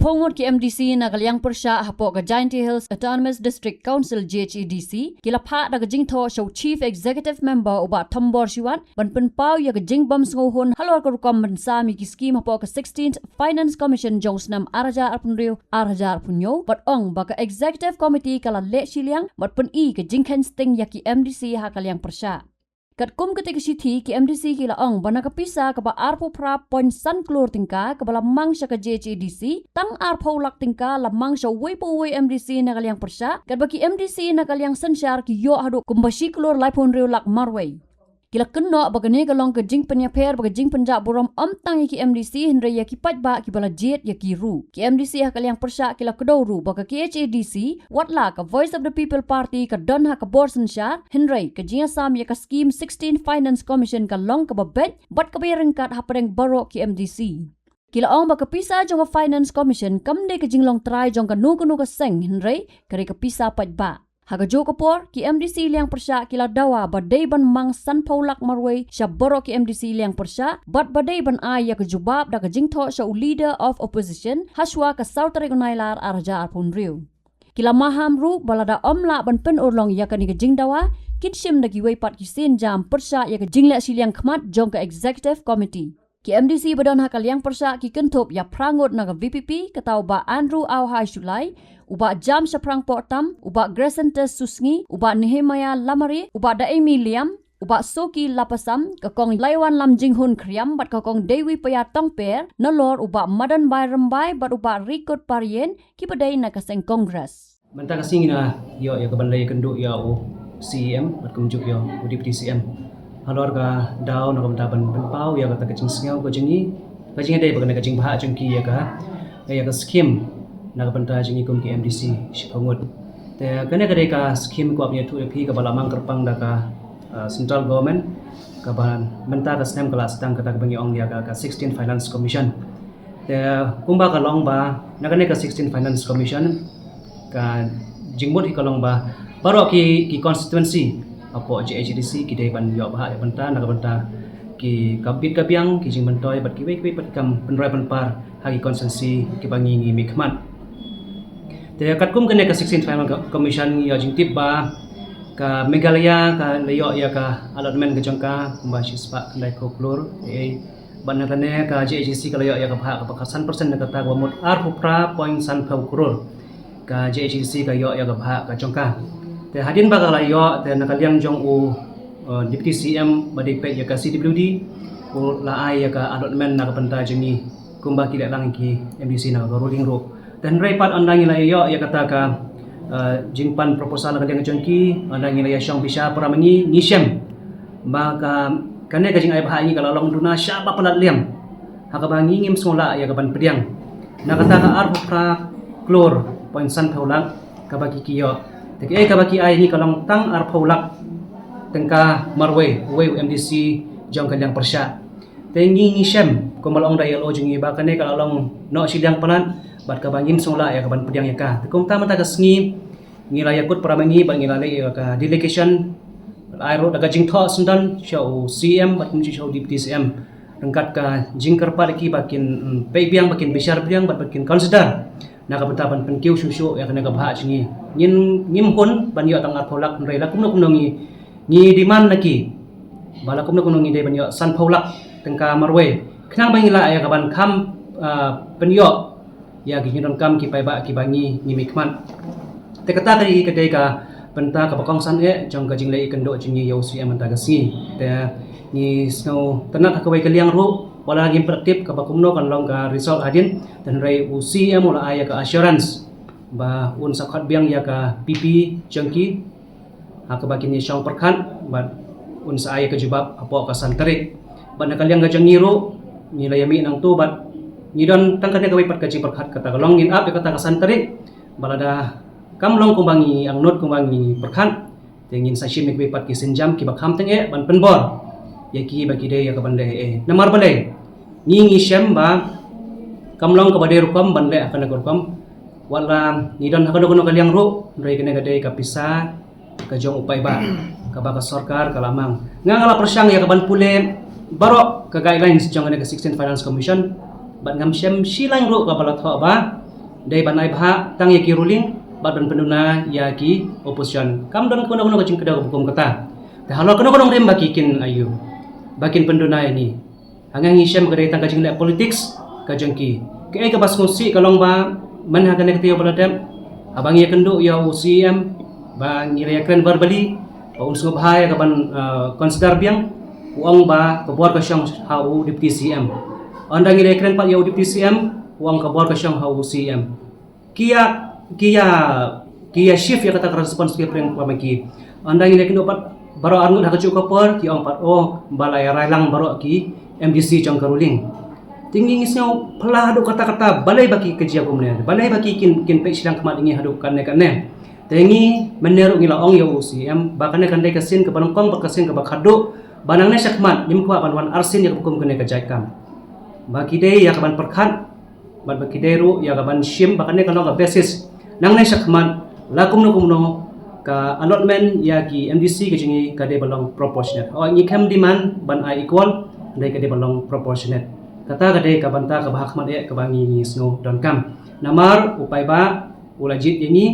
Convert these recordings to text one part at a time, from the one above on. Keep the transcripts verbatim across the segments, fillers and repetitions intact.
Shiphew ngut ki M D C na ka liang pyrshah hapoh ka Jaintia Hills Autonomous District Council, J H A D C, ki la phah da ka jingthoh sha u Chief Executive Member u Bah Thombor Shiwat ban pynpaw ïa ka jingbym sngewhun halor ka rukom ban sam ïa ki skim hapoh ka sixteenth Finance Commission jong u snem ar hajar arphew hynriew ar hajar arphew hynñiew, bad ong ba ka Executive Committee ka la leh shiliang bad pyni ka jingkheiñ sting ïa ki M D C ha ka liang pyrshah. Katkum katei ka shithi, ki M D C ki la ong ba na ka pisa kaba arphew phra point san klur tyngka kaba la mang sha ka J H A D C, tang arphew lak tyngka la mang sha uwei pa uwei M D C na ka liang pyrshah, katba ki M D C na ka liang synshar ki ïoh haduh kumba shi klur laiphew hynriew lak marwei. Ki la kynnoh ba kane ka long ka jingpynïapher bad ka jingpynjah burom ym tang ïa ki M D C hynrei ïa ki paidbah kiba la jied ïa ki ruh. Ki M D C ha ka liang pyrshah ki la kdew ruh ba ka K H A D C, wat la ka Voice of the People Party ka don ha ka bor synshar, hynrei ka jingïasam ïa ka skim sixteen Finance Commission ka long kaba beit bad kaba ïaryngkat hapdeng baroh ki M D C. Ki la ong ba ka pisa jong ka Finance Commission kam dei ka jinglong trai jong kano kano ka seng hynrei ka dei ka pisa paidbah. Ha kajuh ka por, ki M D C liang pyrshah ki la dawa ba dei ban mang sanphew lak marwei sha baroh ki M D C liang pyrshah, bad ba dei ban ai ïa ka jubab da ka jingthoh sha u Leader of Opposition hashwa ka saw tarik u Nailar ar hajar arphew hynriew. Ki la maham ruh ba lada ym lah ban pynurlong ïa kane ka jingdawa, kin shim da kiwei pat ki sienjam pyrshah ïa ka jingleh shiliang khmat jong ka Executive Committee. Ki M D C ba don ha ka liang pyrshah ki kynthup ïa phra ngut na ka V P P, kata u Bah Andrew Auhai Shullai, u Bah Jam Shaphrang Pohtam, u Bah Gracentus Susngi, u Bah Nehemiah Lamare, u Bah Daimi Liam, u Bah Soki Lapasam, ka Kong Laiwan Lamjinghun Khriam bad ka Kong Deiwi Paya Tongper, nalor u Bah Madan Bai Rymbai bad u Bah Rikut Parien, kiba dei na ka seng Congress. Mynta ka sngi ngi la ïoh ïa ka ban leit ïakynduh ïa u C E M bad kumjuh ïa u Deputy C E M halor ka daw na ka bynta ban pynpaw ïa kata ka jingsngew ka jong ngi, ka jingïadei bad kane ka jingbha jong ki ïa ka, ïa ka skim na ka bynta jong ngi kum ki M D C shiphew ngut. Te kane ka dei ka skim kaba ngi ïathuh ïa phi kaba la mang kyrpang da ka, uh, Central Government, kaba mynta ka snem ka la sdang kata kaba ngi ong ïa ka, ka sixteen Finance Commission. Te kumba ka long ba na kane ka sixteen Finance Commission, ka jingmut hi ka long ba baroh ki, ki constituency hapoh J H A D C ki dei ban ïoh bha ïa bynta na ka bynta ki, ka bit ka biang, ki jingmyntoi bad kiwei kiwei pat ki kam pynroi pynpar ha ki constituency kiba ngi, ngi mihkhmat. Te katkum kane ka sixteen Finance Commission ngi ïoh jingtip ba ka Meghalaya ka la ïoh ïa ka allotment ka jong ka kumba shispah khyndaiphew klur, eh, bad na kane ka J H A D C ka la ïoh ïa ka bhah kaba khatsan percent na kata kaba mut arphew phra point sanphew klur. Ka J H A D C ka ïoh ïa ka bhah ka jong ka. Te hadien ba ka la ïoh, te na ka liang jong u, uh, Deputy C E M ba dei peit ïa ka C W D, u la ai ïa ka allotment na ka bynta jong ngi kumba ki leh lang ki M D C na ka ruling ruh. Te hynrei pat ynda ngi la ïoh ïa kata ka, uh, jingpan proposal na ka liang jong ki, ynda ngi la ïa shong bishar para ma ngi, ngi shem ba ka, kane ka jingai bhah ngi ka la long duna shah ba palat liam, ha kaba ngi ngim sngewlah ïa ka ban pdiang. Na kata ka arphew phra klur point sanphew lak kaba ki, ki ïoh. Te kaei kaba ki ai ngi ka long tang arphew lak tyngka marwei, uwei u M D C jong ka liang pyrshah. Te ngi, ngi shem kumba la ong da ïa la jong ngi ba kane ka la long noh shiliang palat bad kaba ngim sngewlah ïa ka ban pdiang ïa ka. Te kumta mynta ka sngi ngi la ïakut para ma ngi bad ngi la leit ïa ka delegation, ai ruh da ka jingthoh syndon sha u C E M bad kumjuh sha u Deputy C E M ryngkat ka jingkyrpad ïa ki ba kin, mm, peit biang, ba kin bishar biang bad ba kin consider na ka bynta ban pynkiew shuh shuh ïa kane ka bhah jong ngi. Ngin, ngim hun ban ïoh tang arphew lak hynrei la kumno kumno ngi, ngi demand na ki ba la kumno kumno ngi dei ban ïoh sanphew lak tyngka marwei khnang ba ngi lah ïa ka ban kham, ah, pynïoh ïa ki jingdonkam ki paidbah kiba ngi, ngi mihkhmat. Te kata ka dei, ka dei ka bynta kaba kongsan eh jong ka jingleit ïakynduh jong ngi ïa u C E M mynta ka sngi. Te ngi sngewtynnat ha kawei ka liang ruh, wat la ngim pat tip kaba kumno kan long ka result hadien, te hynrei u C E M u la ai ïa ka assurance ba un sa khot biang ïa ka P P jong ki ha kaba kin ïashong pyrkhat bad un sa ai ka jubab hapoh ka san tarik. Bad na ka liang ka jong ngi ruh ngi la ïa mih nangtu bad ngi don tang kane kawei pat ka jingpyrkhat, kata ka long ngin ap ïa kata ka san tarik. Bad lada kam long kumba ngi angnud, kumba ngi pyrkhat, te ngin sa shim ïa kiwei pat ki sienjam kiba kham tyngeh ban pynbor ïa ki ba ki dei ïa ka ban leh eh. Namar balei? Ngi, ngi shem ba kam long kaba dei rukom ban leh ha kane ka rukom. Wat la ngi don ha kano kano ka liang ruh, hynrei kane ka dei ka pisa ka jong u paidbah kaba ka sorkar ka la mang. Nga, nga la pyrshang ïa ka ban pule baroh ka guidelines jong kane ka sixteen Finance Commission bad ngam shem shi lain ruh kaba la thoh ba Dei ban ai bha tang ïa ki ruling bad ban pynduna ïa ki opposition. Kam don kano kano ka jingkdew kaba kum kata. Te halor kano kano rim ba ki kin aiu, ba kin pynduna ïa ngi. Hangne ngi shem ka dei tang ka jingleh politics ka jong ki. Kaei kaba sngewsih ka long ba man ha kane ka taïew ba la dep, haba ngi ïakynduh ïa u C E M ba ngi la ïakren verbally, ba un sngewbha ïa kaban, uh, consider biang, u ong ba ka bor ka shong ha u Deputy C E M. Ynda ngi la ïakren pat ïa u Deputy C E M, u ong ka bor ka shong ha u C E M. Ki ïa, ki ïa, ki ïa shift ïa kata ka responsibility pyrshah ki. Ynda ngi la ïakynduh pat baroh arngut ha kajuh ka por, ki ong pat, oh, ba la ïa rai lang baroh ki M D C jong ka ruling. Te ngi ngi sngew phylla haduh katta katta, balei ba ki ka jia kumne, balei ba ki kin, kin peit shiliang khmat ïa ngi haduh katne katne. Te ngi mynne ruh ngi la ong ïa u C E M ba kane kan dei ka sien kaba nyngkong bad ka sien kaba khatduh, ba nangne shakhmat ngim kwah ban wan arsien ïa kaba kum kane ka jait kam. Ba ki dei ïa kaban pyrkhat, bad ba ki dei ruh ïa kaban shim ba kane ka long ka basis. Nangne shakhmat la kumno kumno ka allotment ïa ki M D C ka jong ngi ka dei ban long proportionate. Hooid, ngi khlem demand ban ai equal, hynrei ka dei ban long proportionate. Kata ka dei ka bynta kaba ha khmat eh kaba ngi ngi sngew donkam. Namar u paidbah u la jied ïa ngi,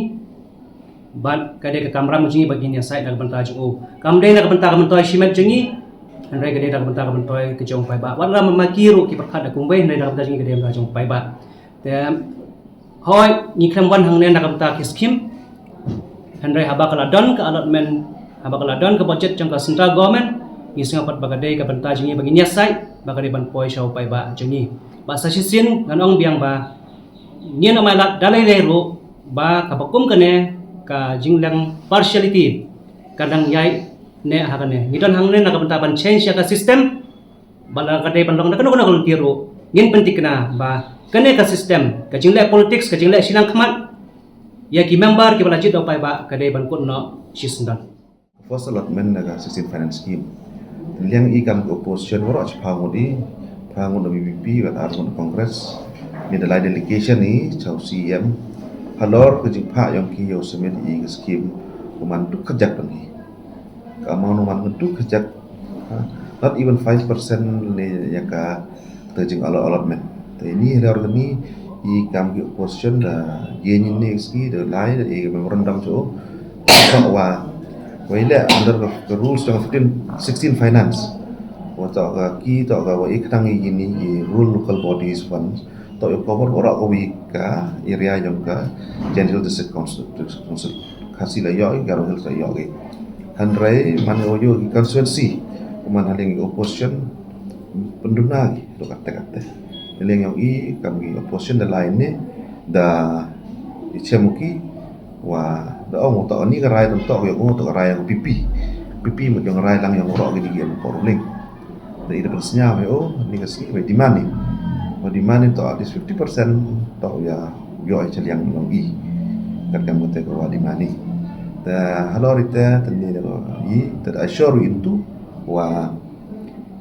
bad ka dei ka kamram jong ngi ba ngin ïasaid na ka bynta jong u. Kam dei na ka bynta ka myntoi shimet jong ngi, hynrei ka dei na ka bynta ka myntoi ka jong u paidbah. Wat la ma ki ruh ki pyrkhat da kumwei, hynrei na ka bynta jong ngi ka dei na ka bynta jong u paidbah. Te hooid, ngi khlem wan hangne na ka bynta ki skim, hynrei haba ka la don ka allotment, haba ka la don ka budget jong ka central government, ngi sngew pat ba ka dei ka bynta jong ngi ba ngin ïasaid ba ka dei ban poi sha u paidbah jong ngi. Bad sa shisien ngan ong biang ba ngin ym ailad da lei lei ruh ba kaba kum kane ka jingleng partiality ka dang ïaid ne ha kane. Ngi don hangne na ka bynta ban change ïa ka system, ba la ka dei ban long da kano kano ka lynti ruh. Ngin pynthikna ba kane ka system, ka jingleh politics, ka jingleh shiliang khmat ïa ki member kiba la jied da u paidbah ka dei ban kut noh shisyndon. First allotment na ka sixteen finance scheme. Liang i kam ki opposition waroh shiphew ngut i, phra ngut na V P P bad ar ngut na Congress. Ngi da lai delegation i cha u C E M halor ka jingphah jong ki ïa u submit i ka scheme, kumne duk kajak pang i. Ka amount kumne duk kajak, ha, not even five percent ne ïa ka, ka jing allot-, allotment. Te ini halor kani i kam ki opposition da ïa ini ne ski da lai da i memorandum cho. Wa, wa i leh under the, the rules jong fifteen, sixteen finance. Wa toh ka ki toh ka wa i kdang i ini i rural local bodies funds. Toh i cover waroh ka wi ka area jong ka Jaintia Hills District Council, District Council. Khasi la ïoh i, Garo Hills la ïoh i. Hynrei man ïoh ïoh i constituency, kumne ha liang i opposition pynduna i, to katte katte. Ha liang ïoh i kam i opposition da lai ne, da i chem u ki, wa da ong u toh ni ka rai, toh ïoh u toh ka rai ïoh P P. P P mut ïoh rai lang ïoh roh ki digi em ko ruling. Da i da pynsñiaw ïa u, ni ka sngi, wa demand i. Wa demand i toh at least fifty percent toh ïa, ïoh i cha liang ïoh i. Kat kam kate ka wa demand i. Da halor ite, tani da i, da assure u into, wa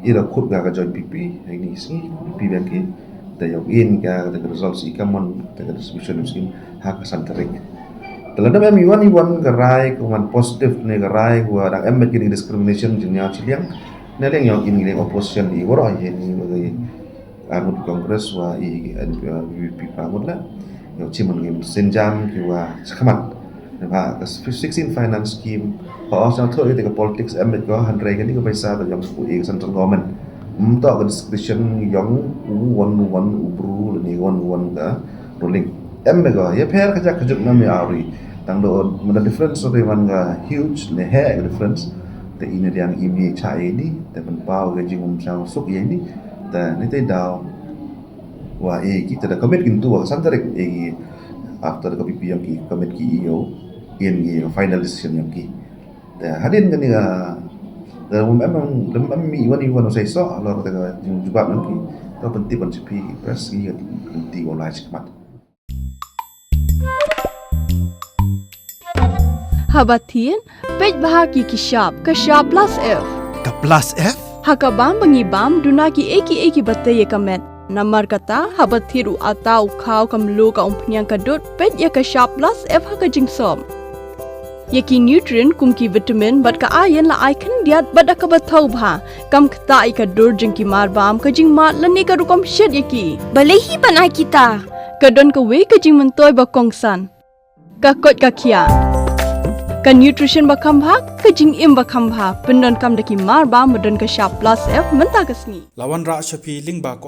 i da khut ka ka join P P, ha ini sngi, P P biang ki, da ïoh in ka, da ka results i ka mon, da ka distribution scheme, ha ka san tarik. Te lada em i wan i wan ka rai, ka wan positive ne ka rai, wa dang em bad kini discrimination, jingñiaw chiliang, ne liang ïoh in liang opposition i waroh i ni wa i arngut Congress wa i N P, uh, V P P pa ngut la. Ïoh chi man ngim synjam ki wa chakhmat. Ne ba ka sixteen finance scheme, ha os na thoh ite ka politics em bad ko hynrei kani ka paisa ka jong u i central government. Ym toh ka discretion jong u wan u wan u bru lane wan u wan ka ruling. Em bad ko, ïa pher ka jak ka juk nam ïa ri. Tang do, man da difference ri man ka huge ne he ka difference. Te ini liang imi cha ini, te pynpaw ka jingum chang suk ini. Te ni te daw. Wa i ki te da commit kin tu wa san tarik i after ka P P M ki commit ki ïoh in ki final decision ïoh ki. Te hadien kani ka, da ym em, da ym em i wan i wan u sai so, halor te ka jubab ïoh ki. Te pyntip ban chipi press i kan ti wa lai chikmat. Haba thied, peit bha ki ki shap, ka shap plus F. Ka plus F? Ha ka bam ba ngi bam, duna ki ei ki ei kiba tei ïa ka met. Namar kata, haba thied u ata u khaw ka mluh ka umphniang ka dud, peit ïa ka shap plus F ha ka jingsop. Ïa ki nutrient kum ki vitamin bad ka iron la ai khyndiat bad da kaba thaw bha. Kam ktah ïa ka dur jong ki marbam, ka jingmad lane ka rukom shet ïa ki. Balei hi ban ai kita? Ka don kawei ka jingmyntoi ba kongsan. Ka koit ka khiah. Ka nutrition ba kham bha, ka jingim ba kham bha. Pyndonkam da ki marbam ba don ka shap plus F mynta ka sngi. La wanrah sha phi lyngba ka